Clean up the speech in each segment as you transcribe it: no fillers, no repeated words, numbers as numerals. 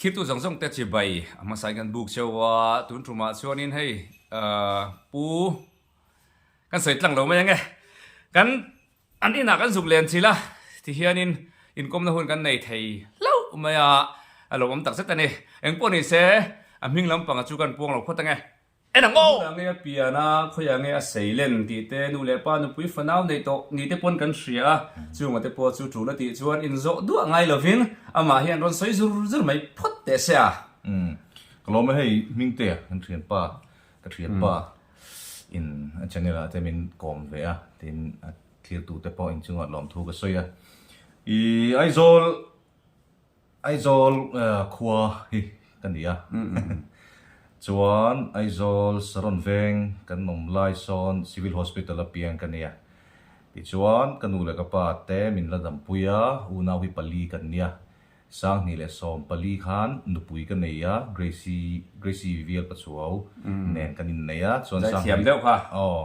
Thirtu zawng zawng te chibai a hmasain kan buk cheu a, tun tumah chuanin hei Pu kan sawi tlang lo mai ange. Kan an inah kan zuk len chilh a, tihianin inkawmna hun kan nei thei hlauh mai a, a lawmawm takzet a ni. Engpawh ni se, a hming lampanga chu kan puang lo phawt ange. En ang aw! Khawiah nge a pian a, khawiah nge a seilen tih te, nu leh pa nupui fanau neih tawh ni te pawn kan hria a, chunga te pawh chu tul a tih chuan inzawh duah ngai lovin amah hian rawn sawi zur zur mai phawt teh se a. Umm, ka lawm e hei Hmingtea kan thianpa, ka thianpa in a channel ah te min kawm ve a, tin a thirtu te pawh inchungah lawmthu ka sawi a. I Aizawl Aizawl khua hi ka ni a, chuan Aizawl Saron veng kan awm lai sawn Civil Hospital a piang ka ni a, tichuan ka nu leh ka pa te min la dampui a, unau hi pali kan nia, 2014 khan nupui ka nei a, Gracie Gracie Vial Pachuau nen kan innei a, chuan Zaithiam deuh kha. Aw.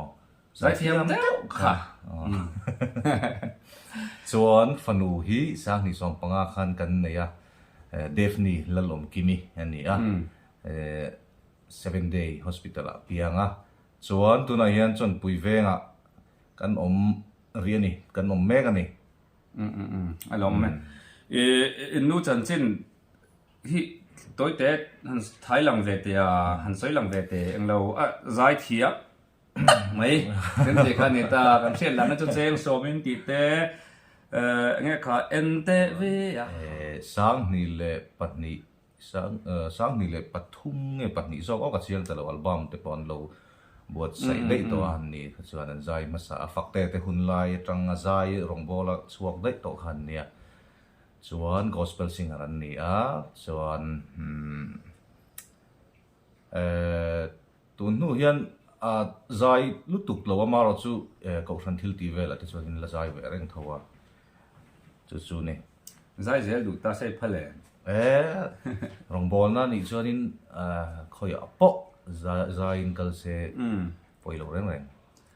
Zaithiam deuh kha. Chuan fanu hi 2015 khan kan nei a, Daphne Lalawmkimi a ni a, Seven Day Hospital ah piang a. Chuan tunah hian Chawnpui vengah kan awm rih a ni, kan awm mek a ni. A lawm e. I nu chanchin hi tawite han thai lang ve teh a, han sawi lang ve teh englo a zaithiam tak mai kan tih kha a ni ta, kan hriat lohna chu cheng sawmin tih te enge kha en teh ve a. 2002 2003 nge pahnih zawk awk a chiang ta lo album te pawh an lo buatsaih daih tawh a han ni kha chuan an zai hmasa a fak te te hun lai atang a zai rawngbawl a chhuak daih tawh kha an nia chuan gospel singer an ni a chuan Tun hnu hian a zai lutuk lo a, marawh chu Kohhran thil tih velah te chuan in la zai ve reng tho a, chu chu ni. Zai zel duh ta sei phal em? E, rawngbawlna nih chuanin khawiah pawh zaiin kal se pawi lo reng reng.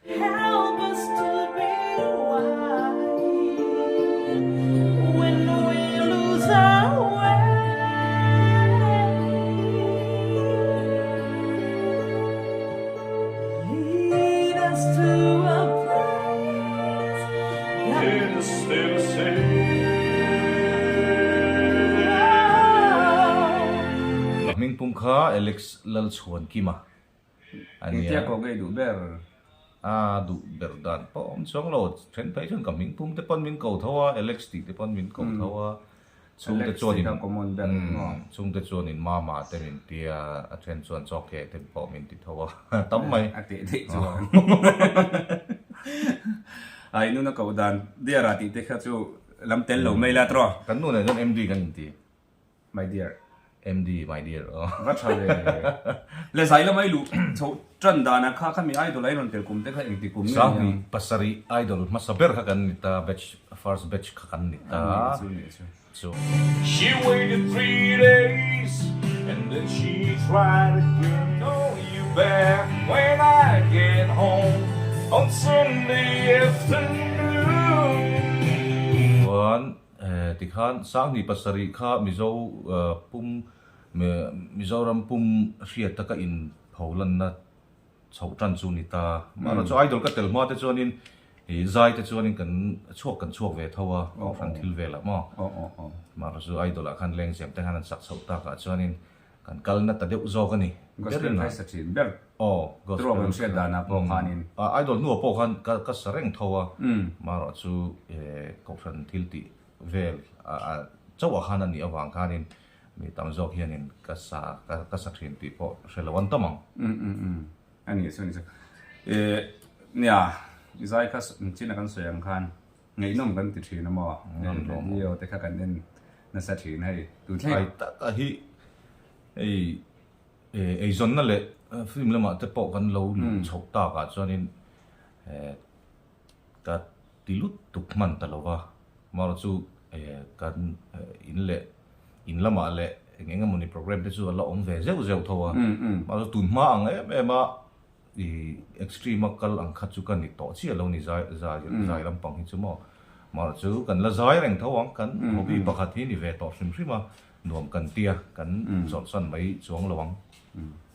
Help us to be wise when we lose our way. Lead us to a place that is still safe. Ka hming pum kha Alex Lalchhuankima A nia. Engtia ko ngei duh ber? A duh ber dan pawh awm chuang lo. Then phei chuan ka hming pum te pawn min ko tho a, Alex tih te pawn min ko tho a. Chhungte chuanin chhungte chuanin mama te min ti a, a then chuan chawkeh te pawh min ti tho a. Tam mai. A teh theih chuan. Ai nuna koh dan dear ah tih te kha chu lam tel lo mai la tawh. Kan nu nen chuan MD kan inti. My dear. MD, my dear aw. Va tha ve. Le zai lamai luh chhoh tan danah kha khami idol a in rawn tel kum te kha engti kum nge niang? 27 idol hmasa ber kha kan ni ta, batch, first batch kha kan ni ta. A nih chu, nih chu. Chu. She waited 3 days and then she tried again Call you back when I get home on Sunday afternoon. Chuan Tikhan 2007 kha Mizo pum Mizoram pum hriat taka in pholanna chhoh tan chu ni ta. Mahna chu idol ka tel hma te chuanin ih zai te chuanin kan chhuak kan chhuak ve tho a, kohhran thil velah maw. Mahna chu idol ah khan lengzem te khan an sak chhoh takah chuanin Kan kal na ta deuh zawk a ni. Gospel kha i sa thin ber. Aw, gospel. Trawk an hriat danah pawh khanin. Idol hnuah pawh khan ka sa reng tho a, marawh chu Kohhran thil tih vel chauhah khan a nih avang khanin mi tam zawk hianin ka sa ka sa thin tih pawh hre lo an tam ang. A nih chu a nih chu. Nia, i zai kha chin a kan sawi ang khan ngaihnawm kan ti thin a maw? Video te kha kan en nasa thin hei tun thleng. Ai tak a hi hei eizawnna leh film lamah te pawh kan lo luh chhoh tak ah chuanin ka ti lut tuk hman ta lo va, amaherawhchu chu kan in leh in lamah leh eng eng emawni program te chu a la awm ve zeuh zeuh tho a, amaherawhchu tun hma ang em em a I extreme a kal ang kha chu ka ni tawh chiah lo ni zai zai zai lampang hi chu maw. Mahse chu kan la zai reng tho ang kan hobby pakhat hi ni ve tawh hrim hrim a. nuam kan tia kan chawlhsan mai chuang lo ang.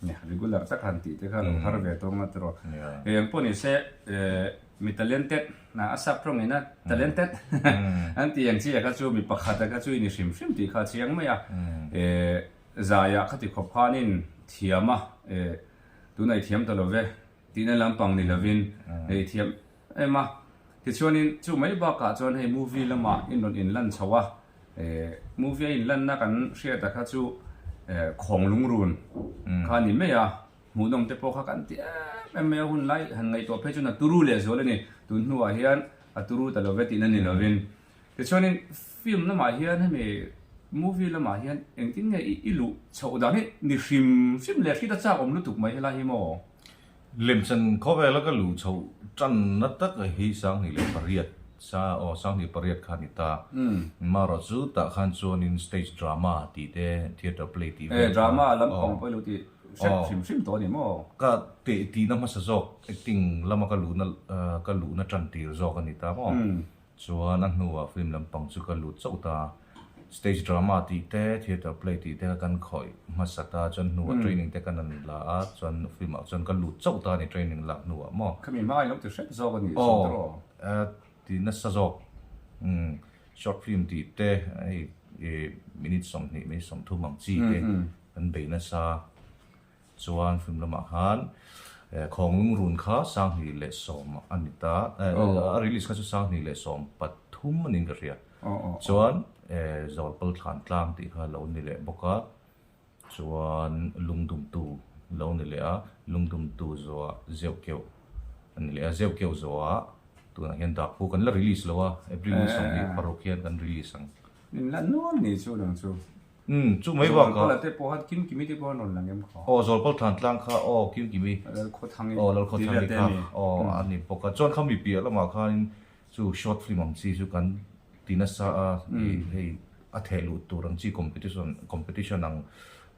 Nia, regular tak han tih te kha lo har ve tawng a tiraw. Eng pawh ni se mi talented na a sap rawng ina talented an tih ang chi a kha chu mi pakhat a kha chu i ni hrim hrim tih kha a chiang mai a. Zaiah khati khawp khanin thiam a, tunah i thiam ta lo ve tihna lampang ni lovin i thiam em a. Tichuanin chu mai bakah chuan hei movie lamah in rawn inlan chho a, movie a inlanna kan hriat a kha chu Khawnglungrun kha a ni mai a, hmuhnawm te pawh kha kan ti em em mai a, hun lai han ngaihtuah phei chuan a turu lehzual a ni, tun hnuah hian a turu ta lo ve tihna ni lovin. Tichuanin film lamah hian hemi movie lamah hian engtin nge i luh chhoh dan hi ni hrim hrim leh hrit a chak awm lutuk mai helai hi maw? Lemchan khawvela ka luh chhoh tanna tak hi 2008 sa aw 2008 kha a ni ta. Marawh chu tah khan chuanin stage drama tih te theatre play tih vel kha. Eh drama lampang pawh i lo tih hrep hrim hrim tawh a ni maw? Ka teh tihna hmasa zawk acting lama ka luhna ka luhna tan tir zawk a ni ta maw? Chuan a hnuah film lampang chu ka lut chauh ta. Stage drama tih te, theatre play tih te kha kan khawih hmasa ta. Chuan hnuah training te kan han la a, chuan film ah chuan ka lut chauh ta a ni training lak hnuah maw. Khami hma in lo ti hrep zawk a ni sawi ta rawh. Aw, ti nasa zawk. Umm, short film tih te, hei minute 20, minute 30 ang chi te kan bei nasa. Chuan film lamah khan Khawnglung run kha 2010 a ni ta, a release kha chu 2013 a niin ka hria. Chuan Zawlpal Thlan Tlang tih kha lo ni leh bawk a, chuan Lungdumtu lo ni leh a, Lungdumtu zawhah Zeuh Keuh a ni leh a, Zeuh Keuh zawhah tunah hian Dakpu kan la release lo a, April ni 26 hian kan release ang. Min la nual ni chu nang chu. Umm, chu mai bakah. Zawlpala te pawh khan Kim Kimi te pawh an rawn lang em kha? Aw, Zawlpal thlan tlang kha aw, Kim Kimi. Lalkhawthangi. Aw, Lalkhawthangi kha aw, a ni bawk a. Chuan khami piah lamah khanin chu short film ang chi chu kan ti nasa a, ih hei a theh luh tur ang chi competition competition ang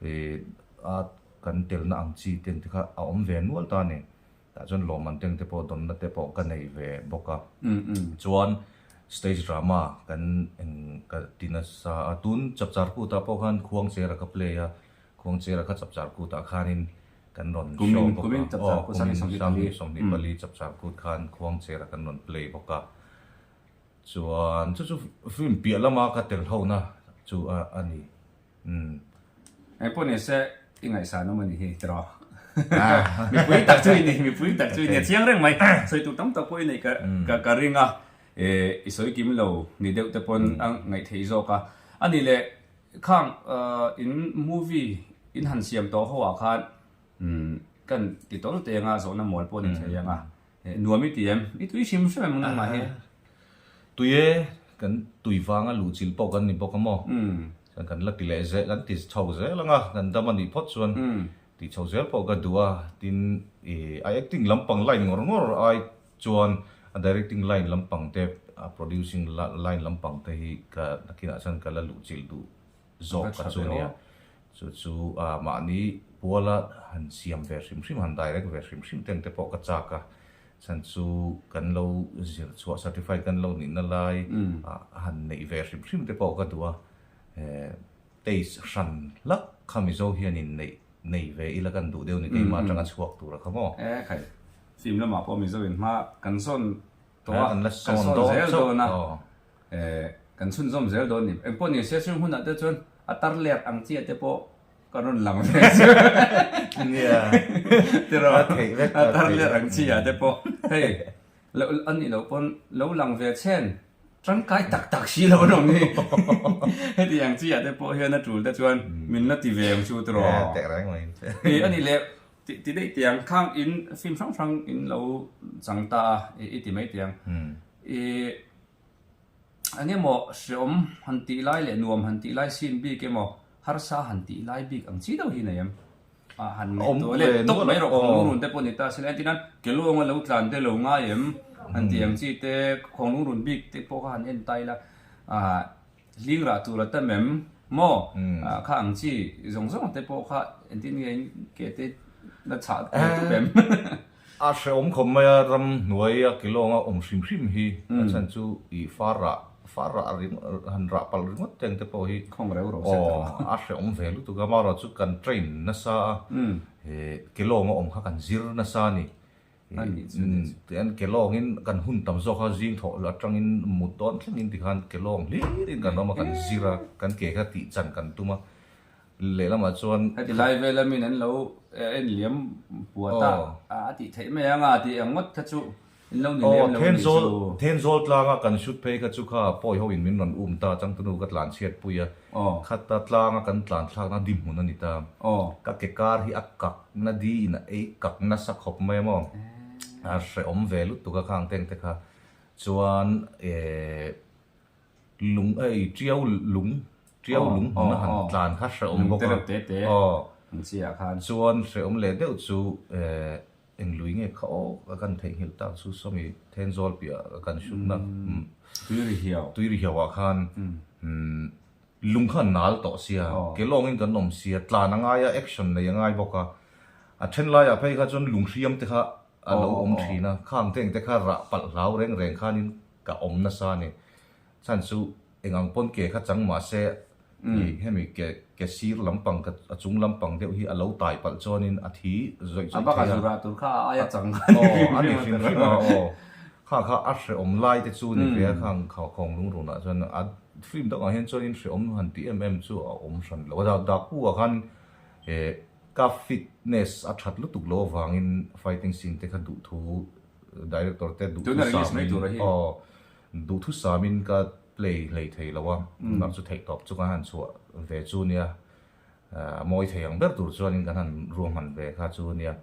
ih a kan telna ang chi te kha a awm ve nual ta a ni. Tah chuan lawmman teng te pawh dawnna te pawh ka nei ve bawk a. Chuan stage drama kan eng ka ti nasa a, tun Chapchar Kut ah pawh khan Khuangchera ka play a, Khuangchera kha Chapchar Kut ah khanin kan rawn show bawk a, aw kumin 2024 Chapchar Kut khan Khuangchera kan rawn play bawk a. Chuan chu chu film piah lama ka tel hona chu a ni. Umm. Engpawh ni se i ngaihsan awm a ni hi tiraw. Mipui tak chu i ni, mipui tak chu i ni a chiang reng mai. Sawi tur tam tak pawh i neih ka ka ka ring a, i sawi kim lo ni deuh te pawn a ngaih theih zawk a. A nih leh khang in movie in han siam tawh ho ah khan kan ti tawl te anga zawhna mual pawh a ni thei ang a. Nuam i ti em? I tui hrim hrim em nangmah hi? Tui e, kan tui vanga luhchilh pawh kan ni bawk a maw? Chuan kan la ti leh zel, kan ti chho zel ang a, kan dam a nih phawt chuan ti chho zel pawh ka duh a, tin ih a acting lampang line ngawr ngawr ai chuan a directing line lampang te, a producing line lampang te hi ka nakinah chuan ka la luhchilh duh zawk ka chu nia. Chu chu mahni puala han siam ve hrim hrim, han direct ve hrim hrim ten te pawh ka chak a, chhan chu kan lo zir chhuah certified kan lo nihna lai han neih ve hrim hrim te pawh ka duh a, taste hran hlak kha Mizo hianin neih nei ve ila kan duh deuh ni keimah atanga chhuak tura kha maw? E khai, film lamah pawh Mizo in hma kan sawn tawh a, kan sawn zel dawn a. Eh, kan chhunzawm zel dawn ni. Engpawh ni se chung hunah te chuan a tar let ang chiah te pawh ka rawn lang ve chu. Nia. Tiraw? A theih vek A tar let ang chiah te pawh. Hei, lo a nih loh pawn lo lang ve chhen tangkai tak tak si lo an awm ni. Heti ang chiah te pawh hian a tul te chuan min la ti ve ang chu tiraw? Eh, teh reng mai. Hei, a nih leh ti daih tiang khang in film hrang hrang in lo chang ta a, i ti mai tiang. I Eng emaw hreawm han tih lai leh nuam han tih lai sin bik emaw harsa han tih lai bik ang chi deuh hi nei em? Ah han ngaihtuah leh tawp mai rawh Khawnglungrun te pawh ni ta sila entir nan Keluanga lo tlan te lo ngai em han tih ang chi te Khawnglungrun bik te pawh kha han en ta ila ah hling rah tur a tam em maw ah kha ang chi zawng zawng te pawh kha entir nge in ke te la chhah tup em? A hrehawm khawp mai a, ram hnuai a kilawnga awm hrim hrim hi a chhan chu i far rah far rah han rah palh ringawt te ang te pawh hi Khawng reu ro set aw a hrehawm ve lutuk a, amaherawh chu kan train nasa a, ke lawng a awm kha kan zir nasa a ni. Tihian ke lawngin kan hun tam zawk a, zing thawh atangin mut dawn thlengin tikhan ke lawng hlirin kan awm a, kan zir a, kan ke kha tih chan kan tum a. Lehlamah chuan. Heti lai vel a min an lo en liam puat a, a tih theih mai anga tih ang ngawt kha chu in lo ni lem lo a nih chu. Thenzawl tlanga kan shoot phei kha chu kha pawi ho in min rawn um ta, changtunu ka tlan chhiat pui a, khata tlanga kan tlan thlakna dinhmun a ni ta. Ka ke kar hi a kak na di in a ei kak nasa khawp mai a maw, a hrehawm ve lutuk a khang teng te kha chuan Lung ei tiau lung tiau lung hmun a han tlan kha hrehawm bawk a aw chuan hrehawm leh deuh chu eng lui nge kha aw ka kan theihnghilh tak chu sawmi Thenzawl piah kan hrutna tui ri hiau ah khan lung kha an nal tawh sia ke lawngin kan awm sia tlan a ngai a action nei a ngai bawk a a then laiah phei kha chuan lung hriam te kha a lo awm thin a khang te engte kha rah palh hlau reng reng khanin ka awm nasa a ni. Chhan chu eng ang pawn ke kha chang mah se i hemi ke ke sir lampang ka a chung lampang deuh hi a lo tai palh chuanin a thi zawih zawih thei a. A bak a zu rah tur kha a aia chang kha a ni hrim hrim a. Aw a ni hrim hrim a aw. Kha kha a hrehawm lai te chu ni ve a khang khawng lungrunah chuan a film dangah hian chuanin hrehawm han tih em em chu a awm hran lo a. Dak pu ah khan ka fitness a that lutuk lo avangin fighting scene te kha duhthu Director te duhthusamin aw duhthusamin ka play hlei thei lo a, tunah chu theih tawp chu kan han chhuah ve chu nia, a mawi thei ang ber tur chuanin kan han ruahman ve kha chu nia,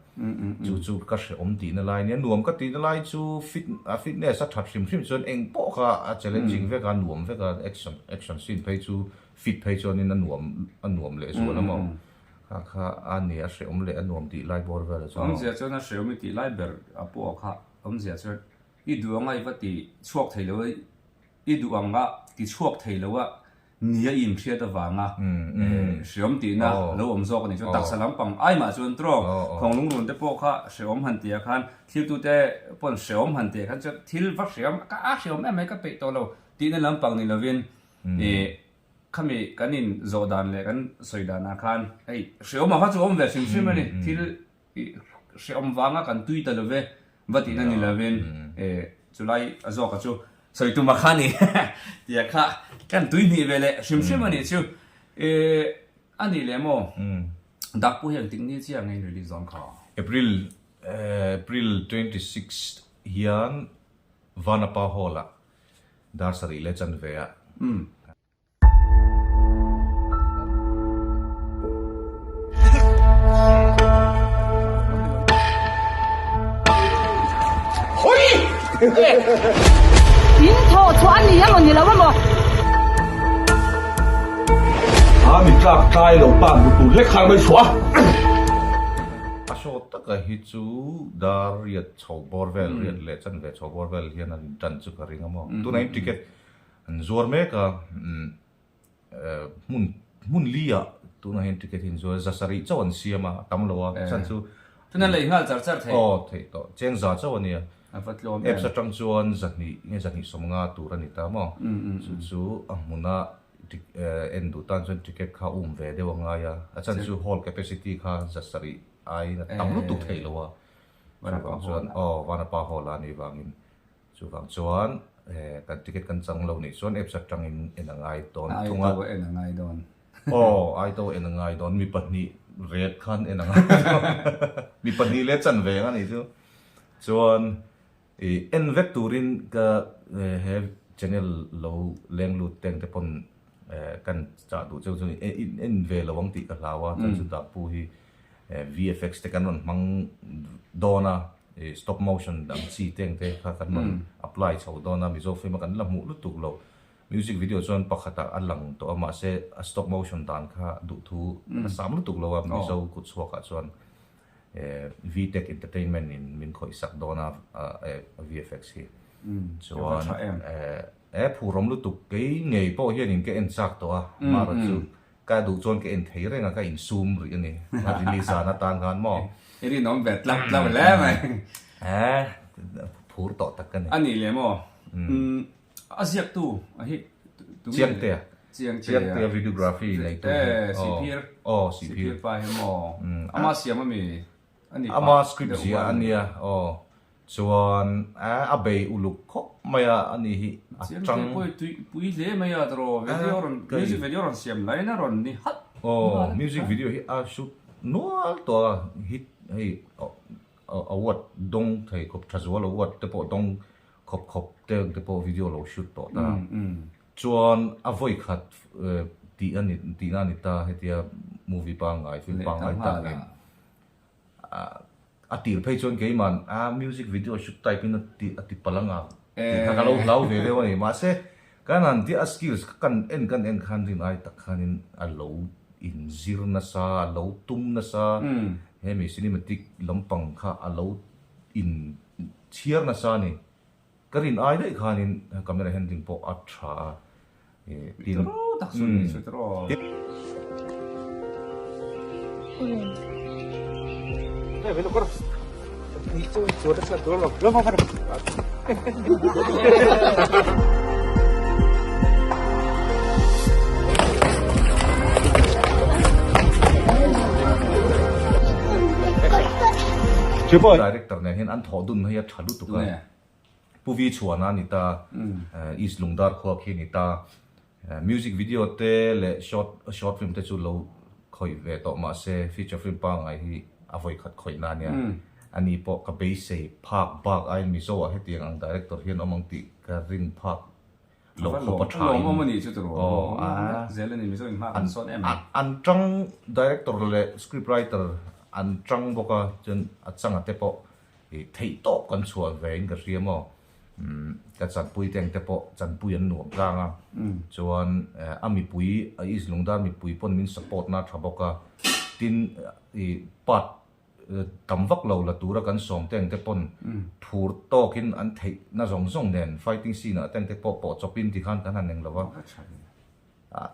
chu chu ka hrehawm tihna lai nia, nuam ka tihna lai chu fit a fitness a that hrim hrim chuan eng pawh kha a challenging vek a, nuam vek a, action action scene phei chu fit phei chuanin a nuam a nuam lehzual a maw. Kha kha a ni a hrehawm leh a nuam tih lai bawr vel a chuan. Awmzia chuan a hrehawm i tih lai ber a pawh kha awmzia chuan i duh anga i va ti chhuak thei lo a, i duh anga ti chhuak thei lo a ni a i inhriat avanga hrehawm tihna lo awm zawk a ni. Chuan taksa lampang ai mah chuan trawng khawng lungrun te pawh kha hrehawm han tih ah khan thiltute pawn hrehawm han tih ah khan chuan thil va hrehawm ka a hrehawm em mai ka peih tawh lo tihna lampang ni lovin Khami kan in zawh dan leh kan sawi dan ah khan hei hreawm ah kha chu awm ve hrim hrim a ni. Thil hreawm vanga kan tui ta lo ve va tihna ni lovin chulai a zawk a chu sawi tum a kha ni tia kha kan tui hnih ve leh hrim hrim a nih chu. A nih leh maw Dakpu hian tik ni chiah nge in release dawn kha? April April 26 hian Vanapa Hall ah Dar sarih leh chanve ah. In thawh chhuah a ni emaw ni lo emaw? A mi tlak tlai lo pa hmu tur lek khan mai chhuah a. A show taka hi chu dar riat Chho bawr vel riat leh chanve chho bawr vel hian an intan chu ka ring a maw. Tunah in ticket an zuar mek a, hmun hmun li ah tunah hian ticket hi an zuar a, za sarih chauh an siam a, a tam lo a, chhan chu Tuna lei nghal char char theih. Aw theih tawh, cheng za chauh a nia. A va tlawm em. Apps atang chuan zahnih nge zahnih sawmnga tur a ni ta maw. Chu chu a hmuna en duh tan chuan ticket kha um ve deuh a ngai a, a chhan chu hall capacity kha za sarih aiin a tam lutuk theih lo a. Chuvang chuan aw Vanapa Hall a nih vangin chuvang chuan kan ticket kan chang lo nih chuan apps atangin en a ngai dawn thung a. Aito en a ngai dawn. Aw aito en a ngai dawn mi pahnih ret khan en a ngai dawn. Mi pahnih leh chanve ang a nih chu. Chuan i en vek turin ka he channel lo leng lut teng te pawn kan chah duh cheu chu en ve lo ang tih ka hlau a chuan chutah pu hi VFX te kan rawn hmang dawn a, stop motion ang chi te ang te kha kan rawn apply chho dawn a, Mizo film a kan la hmuh lutuk lo. Music video chuan pakhatah a lang tawh a, mahse a stop motion dan kha duhthu a sam lutuk lo a, Mizo kut chhuakah chuan VTech Entertainment in min khawihsak dawn a VFX hi. Chuan e phurawm lutuk kei ngei pawh hianin ka en chak tawh a, amaherawhchu Ka duh chuan ka en thei reng a, ka insum rih a ni. A release zan atan khan maw? I rinawm ve tlauh tlauh hle mai. Eh, phur tawh tak ka ni. A nih leh maw? A ziaktu a hi tunge? Chiangtea. Chiangtea. Chiangtea videography neitu hi. Eh, Sihphir. Aw, Sihphir. Sihphir pa hi maw? Ama siam ami a ni pah. Ama script ziah a nia, aw. Chuan a bei uluk khawp mai a, ani hi a tang. Chiangtea pawh hi tui pui hle mai a tawrh video rawn, music video rawn siam laiin a rawn ni hat. Aw, music video hi a shoot nual tawh a, hit hei award dawng thei khawp tha zual award te pawh dawng khawp khawp te ang te pawh video lo shoot tawh ta. Chuan a vawi khat tih a ni tihna a ni ta hetia movie pangngai film pangngai tak in a tir phei chuan keiman a music video shoot type in a ti a ti palh anga tih kha ka lo hlau ve deuh a ni. Mahse kan han tih a skills kha kan en kan en khan rin ai tak khanin a lo inzir nasa a lo tum nasa hemi cinematic lampang kha a lo in chhiar nasa a ni. Ka rin ai daih khanin camera handling pawh a tha a, tin. Tiraw tak chu ni chu tiraw. Director nen hian an thawh dun hi a tha lutuk a. Pu Vi Chhuana a ni ta, East Lungdar khua khi a ni ta. Music video te leh short short film te chu lo khawih ve tawh mahse feature film pangngai hi a vawi khat khawih na ania. Ani pawh ka beisei phak bak aiin Mizo ah hetiang ang director hian awm ang tih ka ring phak lo khawp a tha in. An tang director leh script writer an tang bawk a chuan a changa te pawh I theih tawp kan chhuah ve in ka hria maw? Umm ka chanpui te ang te pawh chanpui an nuam tlang a, chuan a mipui a East Lungdar mipui pawn min support na tha bawk a, tin i part tam vak lo la tura kan sawm te ang te pawn phur tawk in an theih na zawng zawng nen fighting scene ah te ang te pawh pawh chawp in tikhan kan han eng lo va.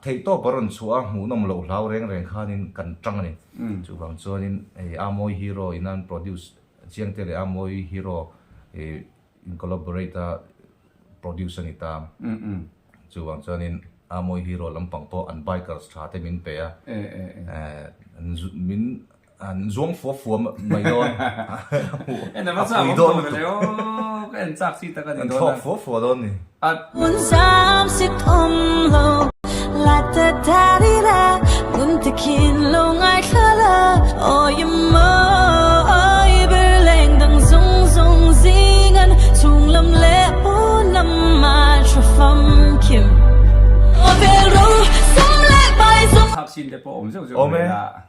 Theih tawp a rawn chhuah a, hmuhnawm loh hlau reng reng khanin kan tang a ni. Chuvang chuanin hei Amawi Hero in an produce Chiangte leh Amawi Hero in collaborate a produce a ni ta. Chuvang chuanin Amawi Hero lampang pawh an bikers tha te min pe a, min an zuang fua fua mai dawn. A pui dawn lutuk. An thlawk fua fua dawn ni. Awm e,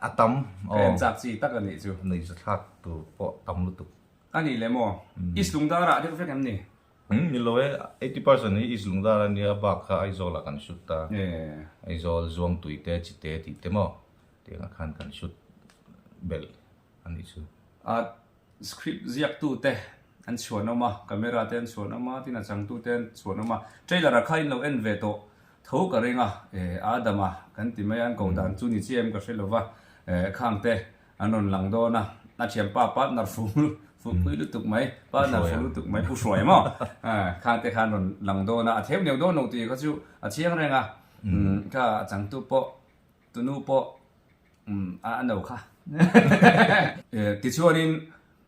a tam. Ka en chak chi tak a nih chu. Nuihza thlak tur pawh tam lutuk. A nih leh maw? East Lungdar ah deuh vek em ni? Umm ni lo e, 80% hi East Lungdar a nia bak kha Aizawl ah kan shoot ta. Aizawl Zuangtui te Chite tih te maw tiang ah khan kan shoot belh a nih chu. A script ziaktu te an chhuan awm a, camera te an chhuan awm a, tin a changtu te an chhuan awm a. Trailer ah kha in lo en ve tawh Tho ka ring a, eh Adama kan ti mai a, an ko dan chu ni chiah em ka hre lo va, eh khang te an rawn lang dawn a, a thianpa partner fu fu pui lutuk mai, partner fu lutuk mai Pu Hruai maw, eh khang te kha an rawn lang dawn a, a theu neu dawn lo tih kha chu a chiang reng a, umm kha a changtu pawh tunu pawh umm a no kha. Eh tichuanin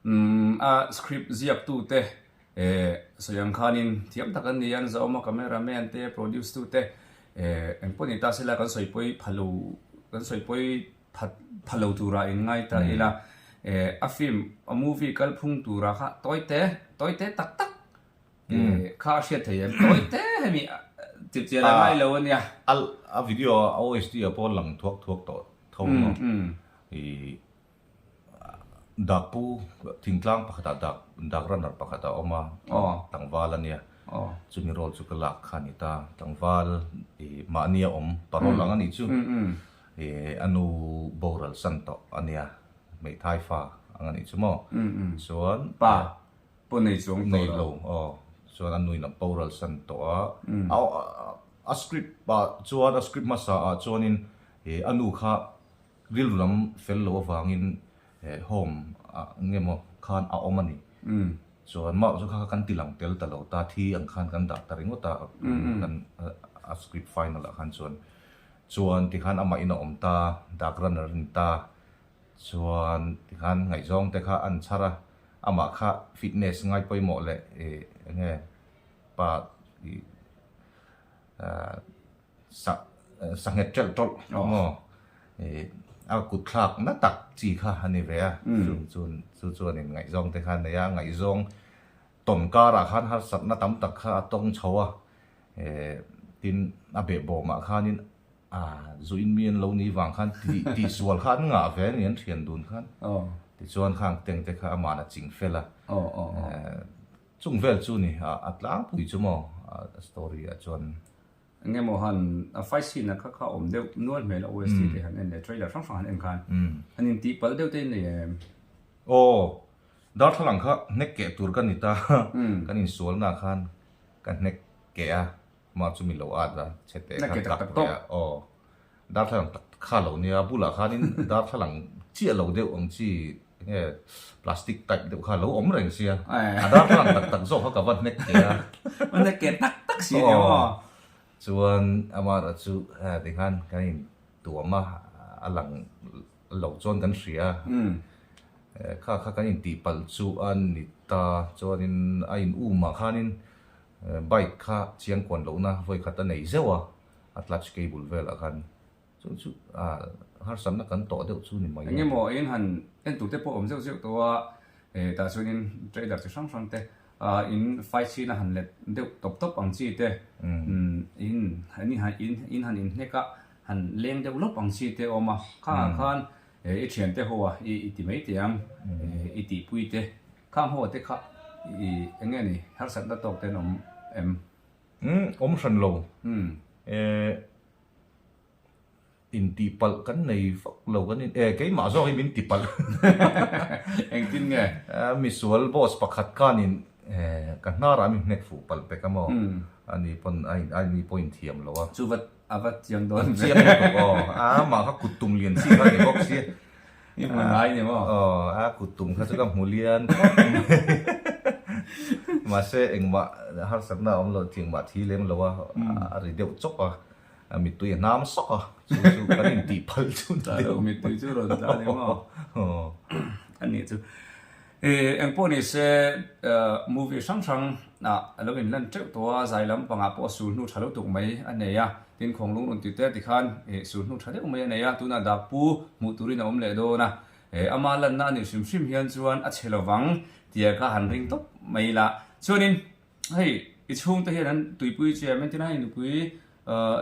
umm a script ziaktu te Eh, sawi ang khanin thiam tak an ni a, an zawm a, camera man te, produce tu te, eh, eng pawh ni ta sela kan sawi pawi pha lo, kan sawi pawi pha pha lo tura in ngai ta ila, eh, a film, a movie kal phung tura kha tawi te, tawi te tak tak, eh, kha a hriat thei em, tawi te hemi chip chian a ngai lo a nia. A, a video a OST ah pawh lang thuak thuak tawh tho maw? I Dakpu thingtlang pakhatah dak dak runner pakhat a awm a, tlangval a nia. Chumi role chu ka lak kha a ni ta. Tlangval ih mahni a awm parole ang a nih chu. Ih a nu boral san tawh a nia, hmeithai fa ang a nih chu maw. Chuan Pa pawh nei chuang tawh lo. Nei lo aw. Chuan a nuin a boral san tawh a. A script ah chuan a script hmasa ah chuanin ih a nu kha Rilru lam fel lo avangin home ah nge maw khan a awm a ni. Chuan mah chu kha kha kan ti lang tel ta lo ta, thi ang khan kan dah ta ringawt a, kan a script final ah khan chuan. Chuan tikhan amah in a awm ta, dak runner a ni ta. Chuan tikhan ngaihzawng te kha an chhar a, amah kha fitness ngai pawimawh leh ih eng nge pa ih sa sanghet ṭelh ṭawlh maw ih a kut thlak na tak chi kha a ni ve a chu chu chu chuanin ngaihzawng te kha a nei a ngaihzawng tawn karah khan harsatna tam tak kha a tawng chho a eh tin a behbawmah khanin ah zuin mi an lo nih vang khan tih tihsual kha an ngah ve a ni an thian dun khan tichuan khang teng te kha amah a ching fel a eh chung vel chu ni a tlangpui chu maw a story ah chuan. Eng emaw han a fight scene a kha kha awm deuh nual hmel a OST te han en leh trailer hrang hrang han en khan han in tih palh deuh te in nei em? Aw, darthlalang kha hnek keh tur ka ni ta, kan insual na khan ka hnek keh a, mah chu mi lo at a, chhe teh khan tak ve a, aw darthlalang tak tak kha lo nia, bulah khanin darthlalang chiah lo deuh ang chi enge plastic type deuh kha lo awm reng sia, a darthlalang tak tak zawk kha ka va hnek keh a. Va hnek keh tak tak si nia maw? Chuan amaherawh chu tikhan kan intuam a, a lang lo chuan kan hria a, kha kha kan intihpalh chu a ni ta, chuanin a in um ah khanin bike kha chiangkuan lohna vawikhat a nei zeuh a, a clutch cable velah khan chu chu harsatna kan tawh deuh chu ni mai a. Eng emaw in han en tur te pawh awm zeuh zeuh tawh a, tah chuanin trailer chi hrang hrang te in fight scene a han let deuh tawp tawp ang chi te, in in han inhnek a han leng deuh lawp ang chi te a awm a, khangah khan i thiante ho a i ti mai teh ang, i tihpui te, khang ho te kha i eng nge ni harsatna tawk te an awm em? Umm awm hran lo. Eh intihpalh kan nei vak lo kan in eh keimah zawk hi min tipalh. Engtin nge? Misual boss pakhat khanin eh ka hnarah min hnek fuh palh pek a maw? Ani pawn a in ani pawh inthiam lo a. Chu va A va chiang dawn ve. Chiang lutuk aw. A mah kha kut tum lian chi kha ni bawk si. I hmu ngai ni maw? Aw, a kut tum kha chu ka hmu lian khawp mai. Mahse engmah harsatna a awm lo, engmah thi lem lo a, a ri deuh chawp a, a mittui a hnam sawk a, chu chu kan intih phal chu ni deuh. Mittui chu rawn tla ni maw? Aw. A nih chu. Engpawh ni se movie hrang hrang ah a lo inlan teuh tawh a, zai lampangah pawh sul hnu tha lo tuk mai a nei a, tin khawnglung rawn ti te tikhan sul hnu tha deuh mai a nei a, tunah dakpu hmuh turin a awm leh dawn a, ama lanna a nih hrim hrim hian chuan a chhe lovang tia kha han ring tawp mai ila. Chuanin hei i chhungte hian an tuipui che em entirna hei nupui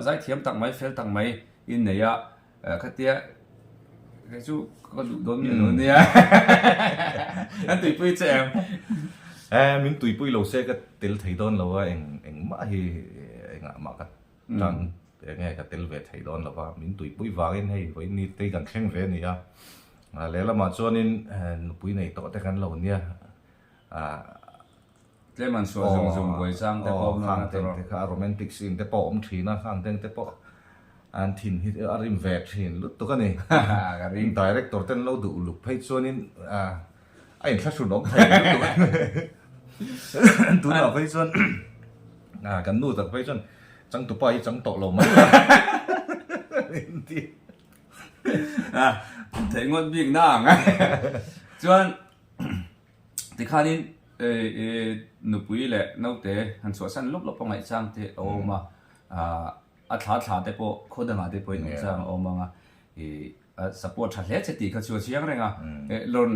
zaithiam tak mai fel tak mai in nei a, Khatia kei chu ka duh dawn miah lo nia. An tuipui che em? Eh, min tuipui lo se ka tel thei dawn lo a, eng engmah hi engah mah ka tang eng nge ka tel ve thei dawn lo va, min tuipui vangin hei vawiin ni te hi kan thleng ve a ni a. Lehlamah chuanin nupui nei tawh te kan lo nia. Tlem an suah zung zung buai chang te pawh awm Khang teng te kha romantic scene te pawh awm thin a, khang teng te pawh an thin hi a rim ve thin lutuk a ni. Director ten lo duh uluk phei chuanin a inthlahrun awm thei lutuk a ni. Tunah phei chuan kan nu tak phei chuan changtupa hi chang tawh lo mai la min ti. Theih ngawt bik na ang a. Chuan Tikhanin nupui leh naute han chhuahsan lawp lawp a ngaihchang te a awm a, a thla thla te pawh khaw dangah te pawhin ngaihchang a awm ang a, a support tha hle che tih kha chu a chiang reng a, rawn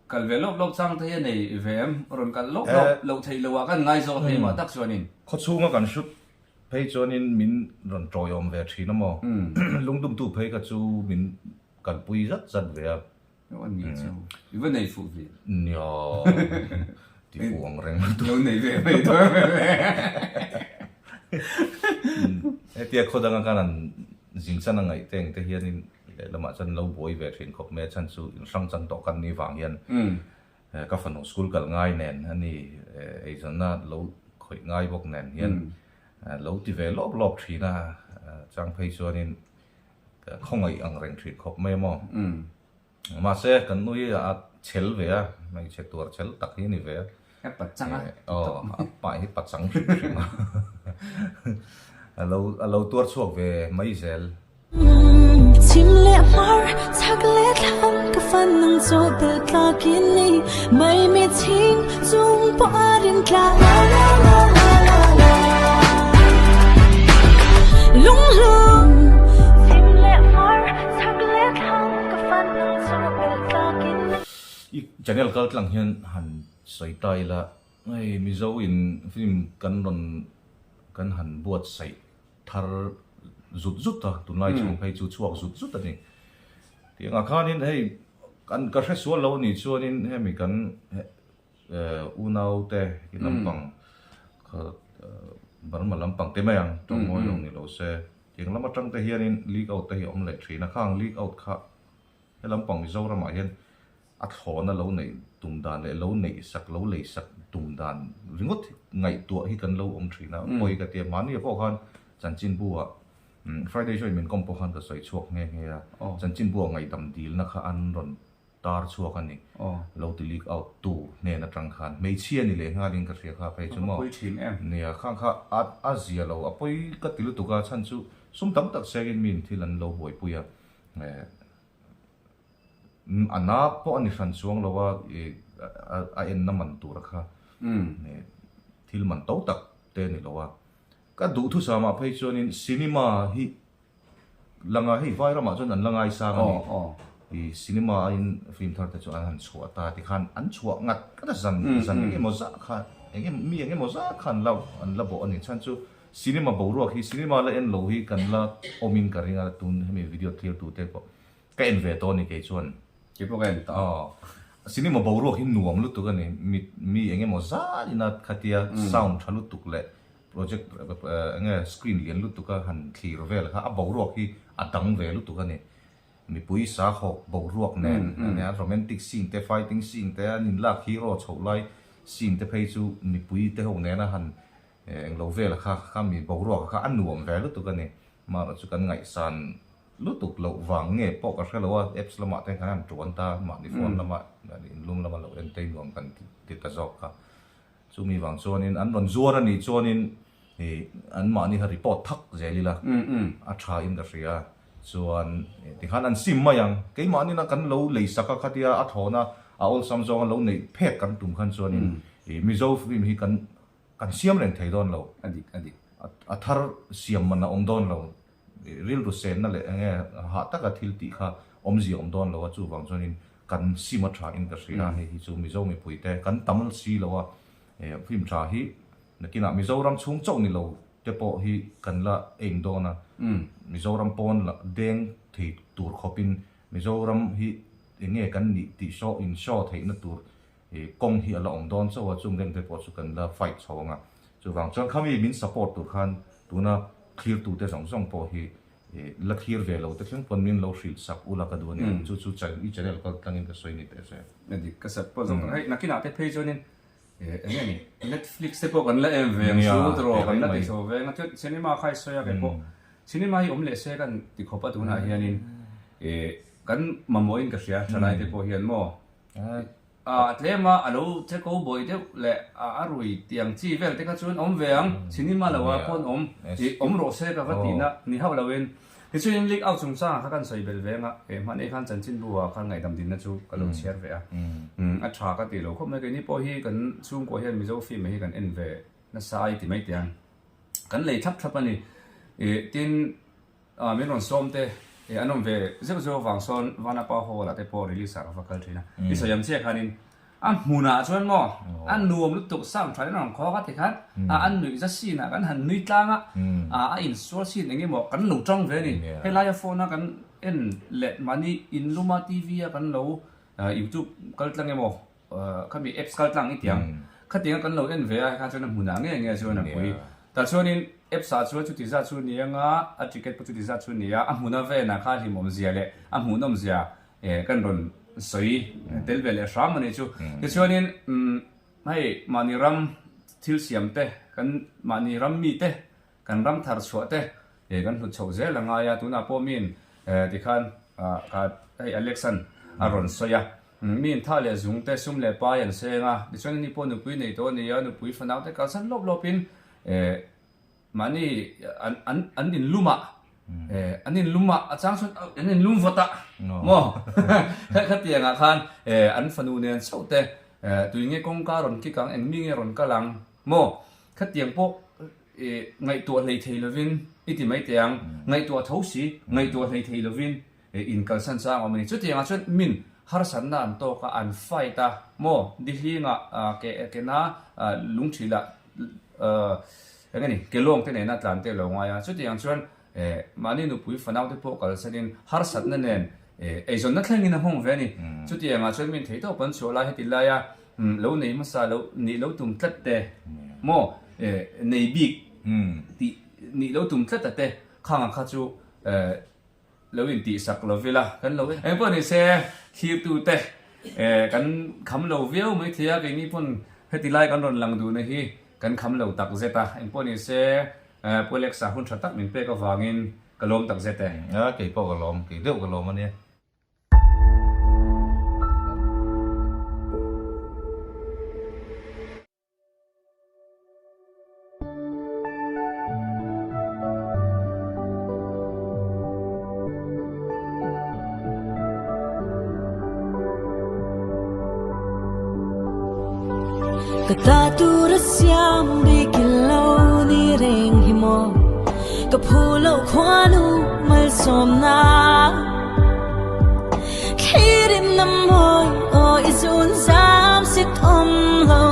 kal ve lawp lawp chang te hi a nei ve em? Rawn kal lawp lawp loh theih loh ah kan ngaizawk a keimah tak chuanin. Khawchhunga kan hrut phei chuanin min rawn tawiawm ve thin a maw? Lungdumtu phei kha chu min kalpui zat zat ve a. An ni chu. I va nei fuh ve. Nia. Ti fuh ang reng. Lo nei ve mai dawn ve le. Hetia khaw danga khan an zin chan a ngaih te ang te hianin lehlamah chuan lo buai ve thin khawp mai a chhan chu in hrang chan tawh kan nih vang hian ka fanu school kal ngai nen a ni eizawnna lo khawih ngai bawk nen hian lo ti ve lawp lawp thin a chang phei chuanin Khawngaih ang reng thin khawp mai a maw? Mahse, kan nui a chhel ve a, hmeichhe tuar chhel tak hi a ni ve a. A pachang a. Aw, a pa hi pachang hrim hrim a. A lo a lo tuar chhuak ve mai zel. Chhim leh hmar, chhak leh thlang ka fan ang chaw tel tlak in ni mai mi chhing chung pawh a rin tla la la la la la la Lunghlu Chhim leh hmar, chhak leh thlang ka fan ang chaw tel tlak in ni. I channel kal tlang hian han sawi ta ila hei Mizo in film kan rawn kan han buatsaih thar zut zut a, tunlai chhung phei chu chhuak zut zut a ni. Tiangah khanin hei kan ka hre sual lo a nih chuanin hemi kan unaute i lampang kha Burma lampang te mai ang tawngmawi lo ni lo se tiang lam atang te hianin leak out te hi a awm leh thin a, khang leak out kha he lampang Mizoramah hian A thlawna lo neih tum dan leh lo neih sak, lo lei sak tum dan ringawt ngaihtuah hi kan lo awm thin a, pawi ka ti a, mahni ah pawh khan chanchinbu ah Friday show in min kawm pawh khan ka sawi chhuak nghe nghe a, chanchinbu ah ngaihdam dilna kha an rawn tar chhuak a ni, lo ti leak out tu hnen atang khan hmeichhia ni leh nghalin ka hria kha phei chu maw, nia khang kha a a zia lo, a pawi ka ti lutuk a, chhan chu sum tam tak sengin miin thil an lo buaipui a, A na pawh a ni hran chuang lo a, a enna man tura kha thil man to tak te a ni lo a. Ka duhthusam ah phei chuanin cinema hi la ngai, hei vai ramah chuan an la ngaisang a ni. I cinema in film thar te chu an han chhuah ta tikhan an chhuah ngat ngat a, zan zan eng emaw zah kha eng em mi eng emaw zah kha an la an la bawh a ni. Chhan chu cinema boruak hi cinema la en lo hi kan la awmin ka ring a, tun hemi video thlir tute pawh Ka en ve tawh a ni kei chuan. Kei pawh ka en tawh. Aw. Cinema boruak hi nuam lutuk a ni. Mi mi eng emaw zat ina khatia sound tha lutuk leh project eng nge screen lian lutuk a han thlir vel kha a boruak hi a dang ve lutuk a ni. Mipui sahawk boruak nen ania romantic scene te fighting scene te an inlak hero chhoh lai scene te phei chu mipui te ho nena han eng lo vel kha kha mi boruak kha a nuam ve lutuk a ni. Mahrawh chu kan ngaihsan Lutuk loh vang nge pawh ka hre lo a, apps lamah te khan an tuan ta, mahni phone lama inlum lama lo en te nuam kan ti ta zawk kha. Chumi vang chuanin an rawn zuar a nih chuanin ih an mahni kha report thak zel ila a tha in ka hria. Chuan tikhan an sim mai ang, keimahni na kan lo lei sak a khatia a thlawna a awlsam zawnga lo neih phek kan tum khan chuanin ih Mizo film hi kan kan siam reng thei dawn lo. A dik a dik. A thar siam man a awm dawn lo. Rilru senna leh eng nge hah taka thil tih kha awmzia awm dawn lo a, chuvang chuanin kan sim a tha in ka hria a, hei hi chu Mizo mipui te kan tam si lo a, film tha hi nakinah Mizoram chhung chauh ni lo te pawh hi kan la aim dawn a, Mizoram pawn la deng thei tur khawpin Mizoram hi eng nge kan nih tih show in show theihna tur kawng hi a la awm dawn chauh a, chung reng te pawh chu kan la fight chho ang a. Chuvang chuan khami min support tur khan tuna thlir tute zawng zawng pawh hi la thlir ve lo te thleng pawn min lo hrilh sak ula ka duh a ni. Chu chu i channel kal tlangin ka sawi ni teh se. A dik ka sak pawh zawng hei nakinah te phei chuanin eng nge ni Netflix te pawh kan la em ve ang chu tiraw kan la ti chho ve ang a chuan cinema kha i sawi a kei pawh cinema hi awm leh se kan ti khawp a tunah hianin kan mamawhin ka hria thalai te pawh hian maw A tlem a, a lo che ko buai deuh leh a rui tiang chi vel te kha chuan awm ve ang, cinema lo ah pawn awm ih awm rawh se ka va tihna ni hauh lo in. Tichuan leak out chungchangah kha kan sawi belh ve ang a, eh hmanei khan chanchinbu ah khan ngaihdam dinna chu ka lo chhiar ve a, a tha ka ti lo khawp mai, keini pawh hi kan chhungkua hian Mizo film hi kan en ve nasa ai ti mai teh ang, kan lei thlap thlap a ni, ih tin. Min rawn sawm te eh an awm ve zeuh zeuh avang sawn Vanapa Hall ah te pawh release ah ka va kal thin a. I sawi ang chiah khanin a hmunah chuan maw a nuam lutuk sound tha in a rawn khawk a tikhan a an nuih za scene ah kan han nui tlang a, a insual scene eng emaw kan lo tang ve a ni. Helaia phone a kan en leh mahni inlum a TV a kan lo youtube kal tlang emaw Khami apps kal tlang i tiang. Khatianga kan lo en ve a, hekha chuan a hmunah nge nge chuan a pui. Tah chuanin apps ah chuan chuti zat chu ni anga, a ticket pawh chuti zat chu ni a, a hmuna venah kha hlimawm zia leh a hmuhnawm zia kan rawn sawi tel ve leh hram a nih chu. Tichuanin hei mahni ram thil siam te, kan mahni ram mi te, kan ram thar chhuah te kan hlut chhoh zel a ngai a, tunah pawh miin tikhan hei Alex-a'n a rawn sawi a. Mi in tha leh zung te, sum leh pai an seng a, tichuan ani pawh nupui nei tawh a ni a, nupui fanau te kalsan lawp lawpin mahni an an an inlum ah an inlum ah a chang chuan an inlum vawt a maw khatiang ah khan an fanu nen chauh te tui nge kawngka rawn kik ang eng mi nge rawn kal ang maw khatiang pawh ngaihtuah hlei thei lovin i ti mai teh ang ngaihtuah tho si ngaihtuah hlei thei lovin In kalsan chang awm a ni. Chutiangah chuan min harsatna an tawk a, an fight a maw? Dihlinga ke kena lungthila eng nge ni kelawng te nena tlan te lo ngai a. Chutiang chuan mahni nupui fanau te pawh kalsanin harsatna nen eizawnna thlengin a nghawng ve a ni. Chutiangah chuan min thei tawp an chhuah lai heti laia lo nei hmasa lo nih lo tum tlat te maw nei bik tih nih lo tum tlat a te khanga kha chu Lo intihsak lo vila kan lo eng pawh ni se thlirtute kan kham lo viau mai thei a, keini pawn heti lai kan rawn lang duhna hi kan kham lo tak zet a, eng pawh ni se Pu Alexa hun tha tak min pek avangin ka lawm tak zet e. A, kei pawh ka lawm, kei deuh ka lawm a nia. Ka ta tur a siam bik i lo ni reng hi maw Ka phu loh khuanu malsawmna Thlirin na mawi aw i zun zam si thawm lo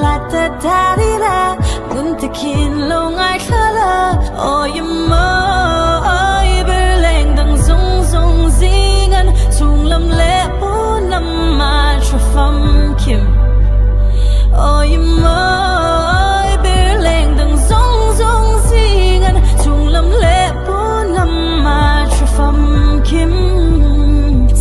La ta ta di la Ngun takin lo ngaithla la Aw i mawi ber leng dang zung zung zingan Chung lam leh pawn lam a tha famkim Aw i mawi ber leng dang zung zung zingan Chung lam leh pawn lam a tha famkim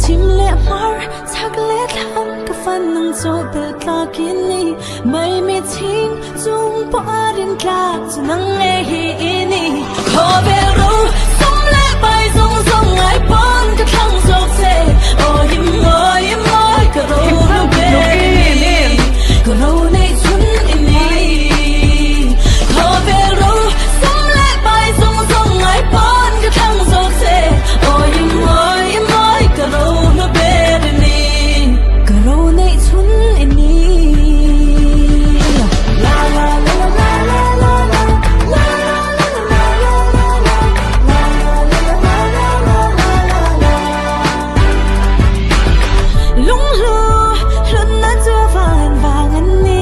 Chim leh hmar chak leh thlang ka fan nang chaw bel tlak in ni Mai mi chhing chung pawh a rin tlak chu nang nge hi i ni Khawvel ro sum leh pai zawng zawng ngai pawn ka thlang zawk che Aw i mawi i mawi ka ro lu ber i ni Ka ro nei chhun i ni Khawvel ro sum leh pai zawng zawng ngai pawn ka thlang zawk che Aw i mawi i mawi ka ro lu ber i ni Ka ro neih chhun i ni La la la la la la la la la la la la la la la la la la la Lunghlu hlutna chu van vang an ni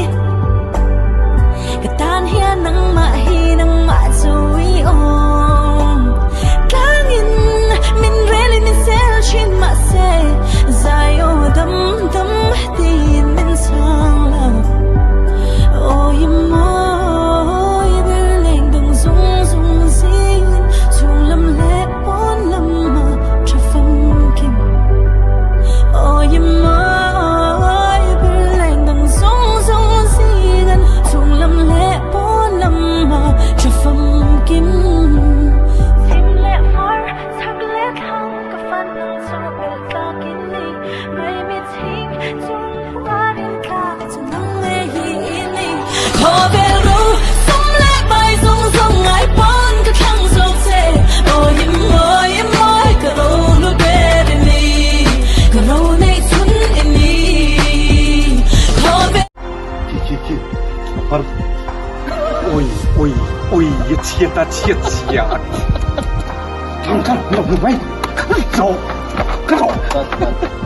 Ka tan hian nangmah hi nangmah chu i awm Tlangin min relin min sel thin mahse Zai aw dam dam tiin min chhang lo Aw i mawi ber leng dang zung zung zingin Chhung lam leh pawn lam a tha famkim Aw i mawi ber leng dang zung zung zingin Chhung lam leh pawn lam a tha famkim Chim leh hmar chak leh thlang ka fan ang chu belh tlak in ni Mai mi chhing chung pawh a rin tlak chu nang nge hi i ni Khawvel ro sum leh pai zawng zawng ngai pawn ka thlang zawk che Aw i mawi i mawi ka ro hlu ber i ni Ka ro neih chhun i ni Khawvel Khi khi khi a par oi oi oi a chhiat a chhiat chhia Thang thang lo mai ka zo ka zo.